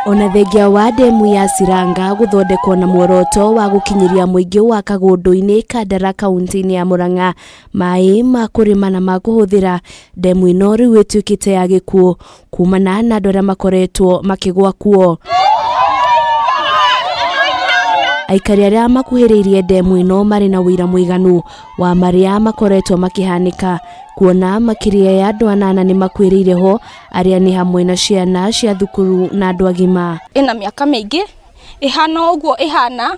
Ona thengia wa ndemu ya Ciranga gũthondekwo na muoroto wa gũkinyĩria mũingĩ wa Kagũndũ-inĩ Kandara kaunti-inĩ ya Murang'a maĩ ma kũrĩma na ma kũhũthĩra, ndemu ĩno rĩu ĩtuĩkĩte ya gĩkuũ kumana na andũ arĩa makoretwo makĩgwa kuo. Aikari arĩa makuhĩrĩirie ndemu ĩno marĩ na ũira mũiganu wa marĩa makoretwo makĩhanĩka kuona makĩria ya andũ anana nĩ makuĩrĩire ho arĩa nĩ hamwe na ciana cia thukuru na andũ agima. Ĩna mĩaka mĩingĩ ĩhana ũguo ĩhana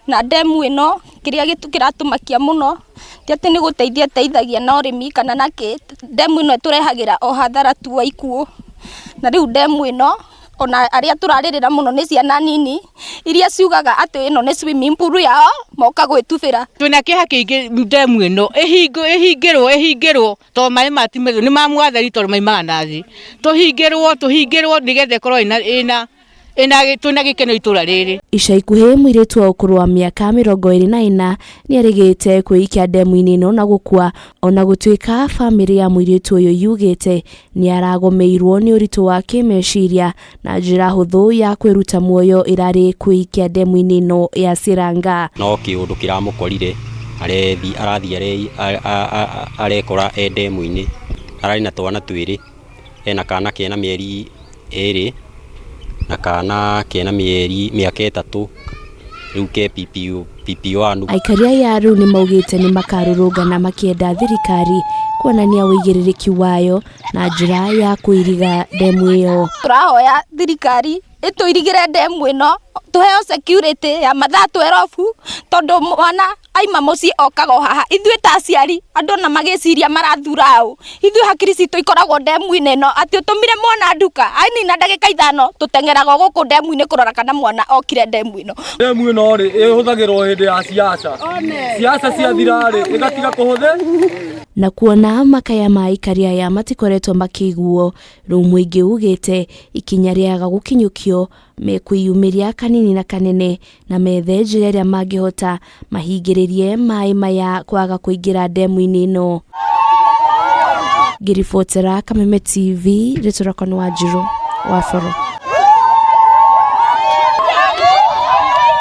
na ndemu ĩno kĩrĩa kĩratũmakia mũno ti atĩ nĩ gũteithia ĩteithagia na ũrĩmi kana na kĩ, ndemu ĩno ĩtũrehagĩra o hathara tu wa ikuũ. Na rĩu ndemu ĩno ona arĩa tũrarĩrĩra mũno nĩ ciana nini iria ciugaga atĩ ĩno nĩ swimming pool yao moka gwĩtubĩra. Twĩna kĩeha kĩingĩ ndemu ĩno ĩhingĩrwo ĩhingĩrwo tondũ maĩ maya ti matheru nĩ ma mwathani tondũ maimaga na thĩ. Tũhingĩrwo tũhingĩrwo nĩgetha ĩkorwo ĩna ĩna ĩna twĩna gĩkeno itũra rĩrĩ. Ica ikuhĩ mũirĩtu wa ũkũrũ wa mĩaka 24 nĩ arĩgĩte kwĩikia ndemu-inĩ ĩno na gũkua ona gũtuĩka bamĩrĩ ya mũirĩtu ũyũ yugĩte nĩ aragomeirwo nĩ ũritũ wa kĩmeciria na njĩra hũthũ ya kwĩruta muoyo ĩrarĩ kwĩikia ndemu-inĩ ĩno ya Ciranga. No kĩũndũ kĩramũkorire arethi arathiĩ arekora e ndemu-inĩ, ararĩ na twana twĩrĩ, ena kana kena mĩeri ĩrĩ na kana kena mĩeri mĩaka 3 rĩu ke PP1. Aikari aya rĩu nĩ maugĩte nĩ makarũrũngana makĩenda thirikari kuonania ũigĩrĩrĩki wayo na njĩra ya kũiriga ndemu ĩyo. Tũrahoya thirikari ĩtũirigĩre ndemu ĩno tũheo security ya mathaa 12 tondũ mwana aima mũciĩ okaga o haha. Ithuĩ ta aciari andũ ona magĩciria marathura ũ, ithuĩ hakiri citũ ikoragwo ndemu-inĩ ĩno atĩ ũtũmire mwana nduka anina ndagĩka 5 tũteng'eraga o gũkũ ndemu-inĩ kũrora kana mwana okire ndemu ĩno. Ndemu ĩno rĩ ĩhũthagĩrwo hĩndĩ ya siasa, siasa ciathira rĩ ĩgatiga kũhũthĩ. Na kuona makaya ma aikari aya matikoretwo makĩiguo, rĩu mũingĩ ugĩte ikinya rĩaga gũkinyũkio mekwĩyumĩria kanini na kanene na methe njĩra ĩrĩa mangĩhota mahingĩrĩrie maĩ maya kwaga kũingĩra ndemu-inĩ ĩno. Ngĩribotera Kameme TV, rĩtwa rĩakwa nĩ Wanjirũ wa Boro.